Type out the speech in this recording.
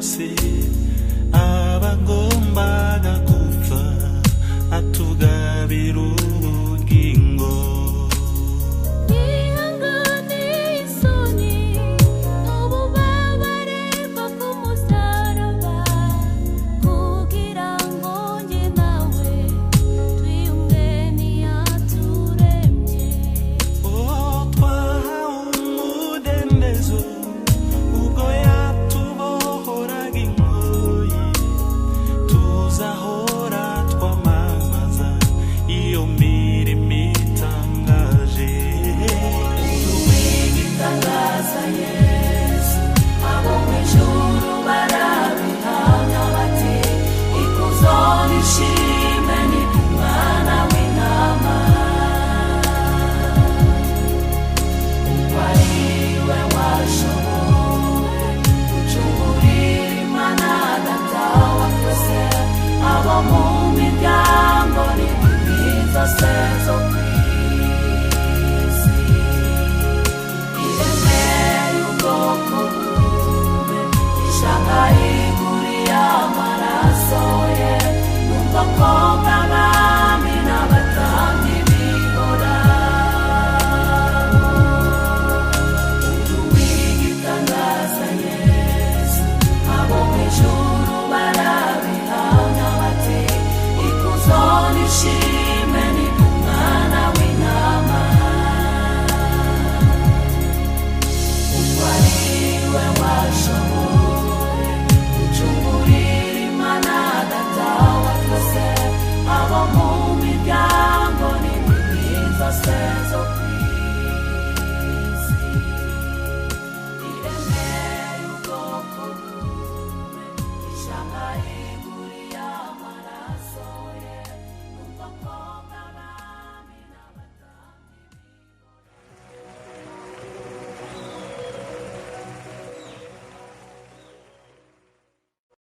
Byose abagombaga gupfa atugabira ubugingo. Ihangane isoni ububabare bwo ku musaraba kugira ngo njye nawe twiyunge n'iyaturemye. Oh, twahawe umudendezo ubwo yatubohoraga ingoyi, tuzahora twamamaza iyo mirimo itangaje. Uw'igitangaza Yesu, abo mu ijuru barabihamya bati ikuzo nishime ni Umwana w'intama, kuko ari we washoboye gucungurira Imana Data wa twese abo mu miryango n'indimi zose zo ku isi. Ireme y'ubwoko bumwe, ishaka iguriye amaraso ye, numva ko.